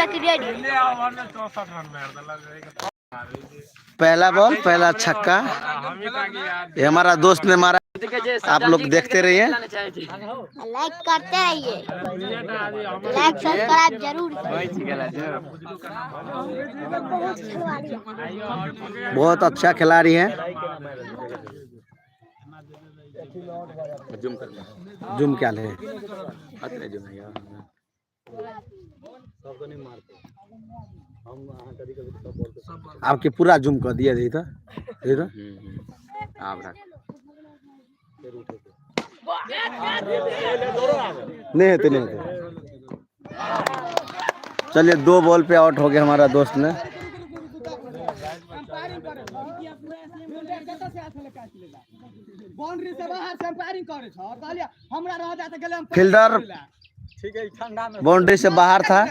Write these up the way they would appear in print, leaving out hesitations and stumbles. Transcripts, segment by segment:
देलक रेडी। पहला बॉल पहला छक्का ये हमारा दोस्त ने मारा। आप लोग देखते रहिए। लाइक करते रहिए, लाइक सब्सक्राइब जरूर। बहुत अच्छा खिलाड़ी है। जूम क्या है? आपके पूरा जूम कर दिया जी तो जी तो नहीं होते, नहीं होते। चलिए 2 बॉल पे आउट हो गया हमारा दोस्त ने। बाउंड्री से बाहर से अंपायरिंग करे छ कहलिए हमरा रह जाते गेले हम। फील्डर बाउंड्री से बाहर था,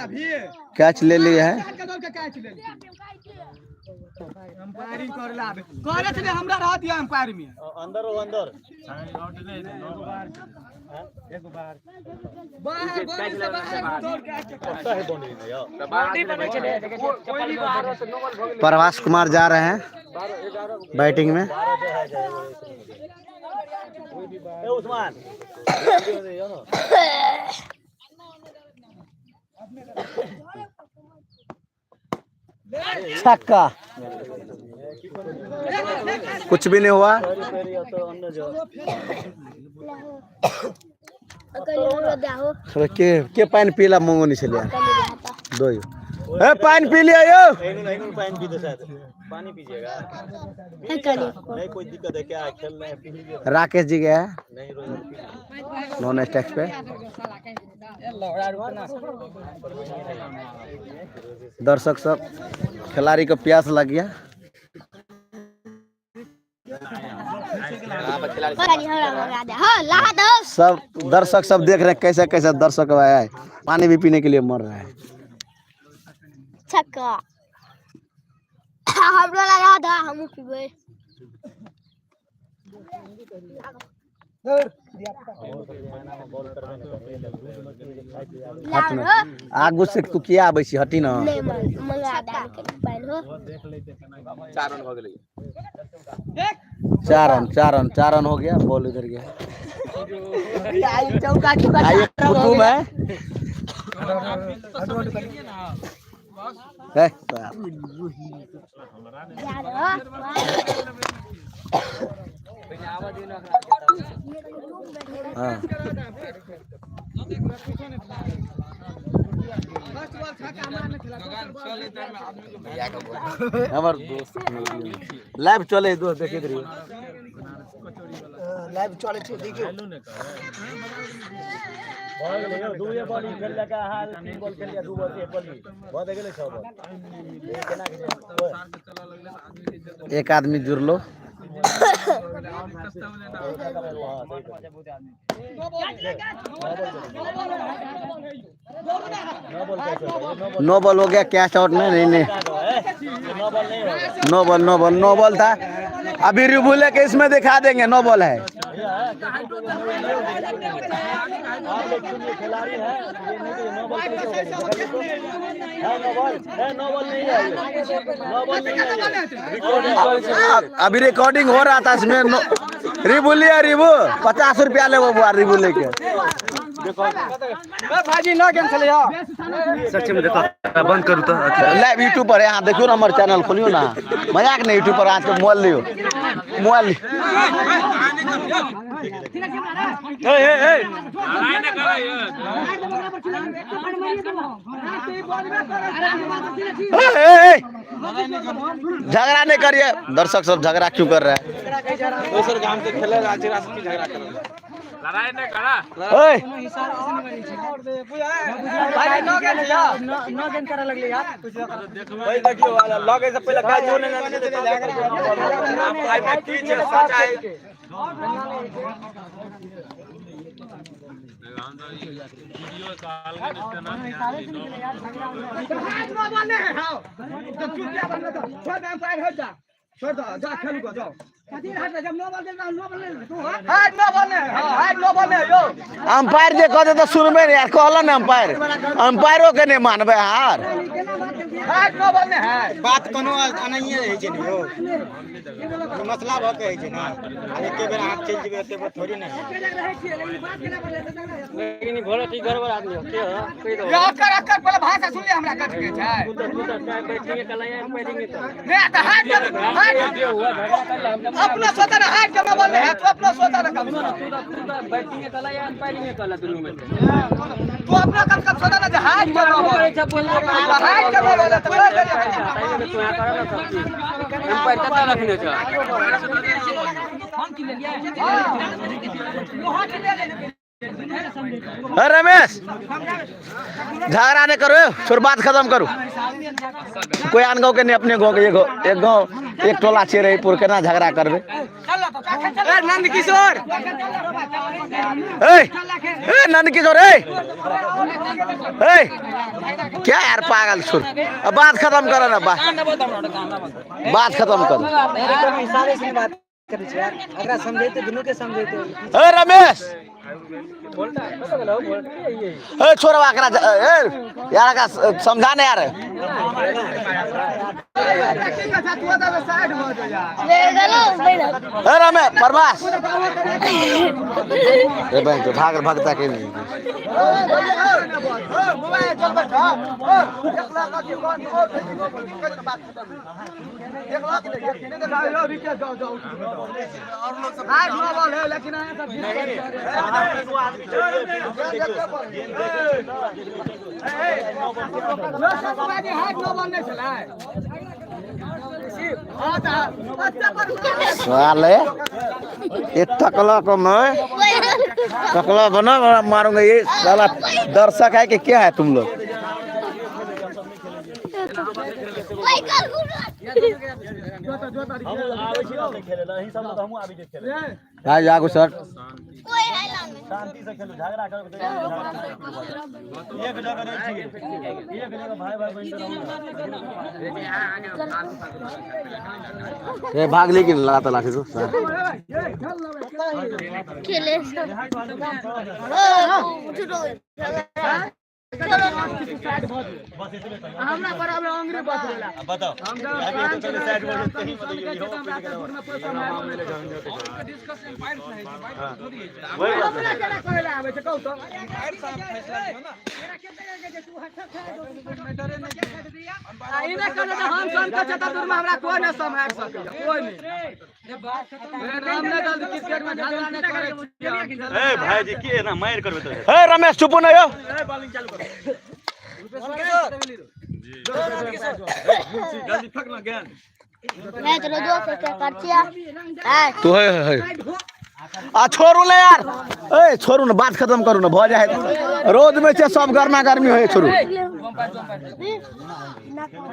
कैच ले लिया है। के दौड़ के कैच ले ली। अंपायरिंग करे ला आबे करे छले हमरा रह दिया अंपायर में। अंदर हो अंदर। बाहर बाउंड्री से बाहर दौड़ के कैच। है बाउंड्री में यार। प्रभास कुमार जा रहे हैं बैटिंग में। ए उस्मान, छक्का, कुछ भी नहीं हुआ। के पानी पीला मंगो नहीं चलिया दो ए पानी पी लिया यो। पानी पीते शायद, पानी पीजिएगा नहीं कोई दिक्कत है क्या? खेल रहे हैं पी लीजिए। राकेश जी गया है नहीं रोज नॉन स्टैक्स पे। दर्शक सब खिलाड़ी को प्यास लग गया। सब दर्शक सब देख रहे हैं कैसे कैसे दर्शक आया है, पानी भी पीने के लिए मर रहा है। छक्का हमरो लगा था हम पीबे। हट ना आगू से तू किया आबै छी, हटी ना। नहीं मंगा दे पानि हो। 4 रन, 4 रन, 4 रन हो गया। बॉल इधर गया। आइए कुटुम है। हाँ हमार दोस्त लाइव चले दोस्त देखे रहिए। लाइव चले छै देखियो। दुए बॉल ही खेल लगा हाल 3 बॉल खेल लिया 2 बॉल 1 बॉल बहुत गेलै 6 बॉल केना के। एक आदमी जुड़ लो। नो बॉल हो गया, कैच आउट में नहीं नहीं no ball, no ball, no ball था। अभी रिव्यू लेके इसमें दिखा देंगे नो बॉल है। अभी रिकॉर्डिंग हो रहा था इसमें। रिव्यू लिया, रिव्यू 50 रुपया ले बुआ रिव्यू लेके। भाजी न गेम खेले सच में देखो बंद करू तो लाइव यूट्यूब पर है, यहाँ देखियो ना हमारे चैनल खोलियो ना, मजाक नहीं यूट्यूब पर आज मोबाइल लियो, मोबाइल लियो। झगड़ा नहीं करिए दर्शक सब, झगड़ा क्यों कर रहा है? लड़ाई नहीं करा। ओए भाई न गेम न गेम करे लगले यार। भाई देखियो लगे से पहले का जो नहीं आप में की छै सच है। नो बॉल नहीं है। हां तो चुप जा बंद छोड़ दे अंपायर हो जा, छोड़ दो जा खेलू को जाओ। अंपायर जे कहते तो सुनबे नहीं यार, कहला ना अंपायर, अंपायरो के नहीं मानबे यार। बात कोनो अनाहिए रहै छै ने यौ, मसला भऽ के होइ छै ने, एके बेर अहाँ चलि जेबै एते बेर थोड़ी ने। भाषा सुन ले हमरा कथी के छै। नहीं तो हाथ हाथ अपना सोचा ना, हाथ के बोल रहे हैं तू अपना सोचा ना, कम तू अपना कम कम सोचा ना, हाथ के बोल हाथ के बोल तो रमेश झगड़ा नहीं करो, फिर बात खत्म करो। कोई आन गाँव के नहीं, अपने गाँव के एक गाँव एक टोला छे रहीपुर, केना झगड़ा करबे। नंद किशोर ए ए नंद किशोर ए ए क्या यार पागल सुन, अब बात खत्म करो ना, बात खत्म करो। ए रमेश ए छोड़ो आकरा, ए यार का समझा नहीं यार। ए रमेश परमास ए बहन तो भाग भगता के नहीं। साले ये टकला को मैं टकला बना मारूंगा, ये साला दर्शक है कि क्या है तुम लोग। आगू सर शांति से खेलू, झगड़ा करो एक जगह रहै छी, एक जगह भाई भाई बहिन ए भाग लेकिन लाता लाठी तो खेले हमरा बराबर अंग्रेज बतवेला। बताओ हमरा केना कहै ला आबै छै कहू तो। आ इने कहले तऽ हम सन के चतुर में हमरा कोई नहीं सम्हारि सकैया, कोई नहीं। हम नहि जल्दी क्रिकेट में झगड़ा नहि करै छियै। ए भाईजी के एना मारि करबै तो। ए रमेश चुप न यो। जल्दी फेंक ना गेंद। मैं तेरे दोस्त के करचिया तू है है आ छोड़ू ना यार, ए छोड़ू ना, बात खत्म करू ना, भ जाए रोज में छै सब गर्मा गर्मी होय। छोड़ू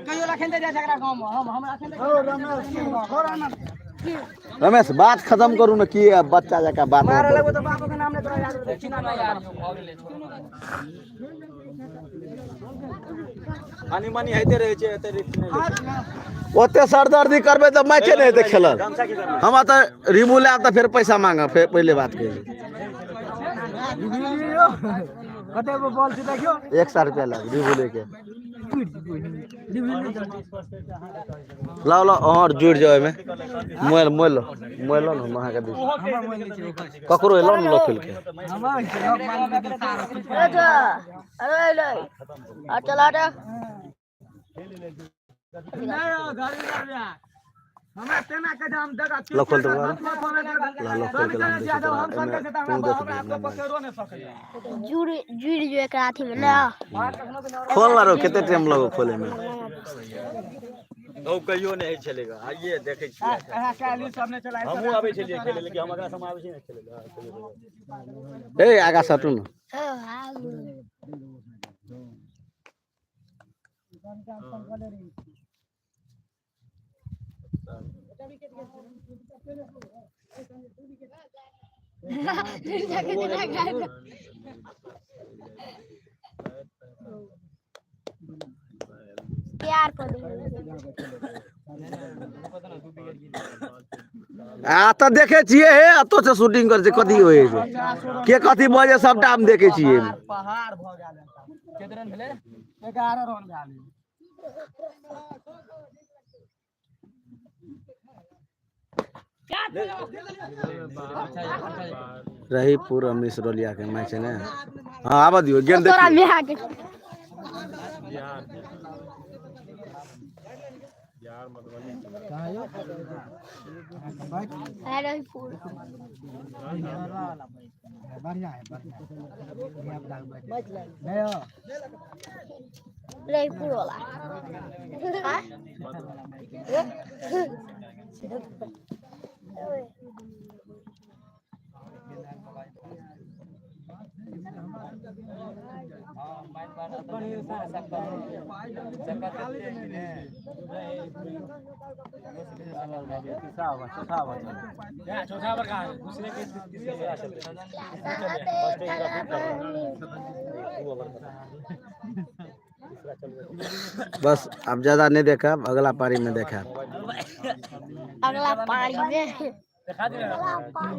कहियो रखन दे झगड़ा गांव में, हम रखन दे। रमेश बात खत्म करू ना, की बच्चा जका बात मारे लगो तो बाप के नाम ले तोरा याद रहतै। हनी मनी होइते रहै छै, एते रिस्क नहि लै छै। ओते सरदर्दी करबै तऽ मैचे नहि हेतै खेलल। हमरा तऽ रिमू लायब तऽ फेर पैसा मांगब, फेर पहिले बात कहि कते बॉल छै देखियो, 100 रुपया लाग रिमू लेके। लाओ लाओ और जुड़ जाओ एहिमे। मोबाइल मोबाइल मोबाइल लो ना, हम अहाँके दै छी। ककरो एलो ने लो खेल के। अरे ले आ चला रे। हमरा तेना के हम देखा लो खोल दो ला लो खोल के ला हम दै छी तोरा। एहिमे तू देख ले, पकड़ो नहीं सकैया। जुड़ जुड़ जो एक अथी में ना खोल ना रो, कते टाइम लगो खोले में। ओ कहियो नहि होइ छलै ग, आइये देखै छियै। हमहूँ आबै छलियै खेलै, लेकिन हम आगाँ सब आबै छी ने खेलै लए। ए आगा सटू ना। हां प्यार पर। आ तऽ देखै छियै हे, एतौ से शूटिंग करै छै, कथी होइ छै, के कथी बजे, सबटा हम देखै छियै। पहाड़ भऽ गेल। कते रन भेलै? 11 रन भेल। रहीपुर आ मिश्रोलिया के मैच है ने। हाँ, आबऽ दियौ गेंद। तोरा देखियौ। बिहार के। है रहीपुर। रहीपुर वाला हाँ? बस, अब ज्यादा नहीं देखब, अगला पारी में देखब। अगला पारी में, अगला पारी।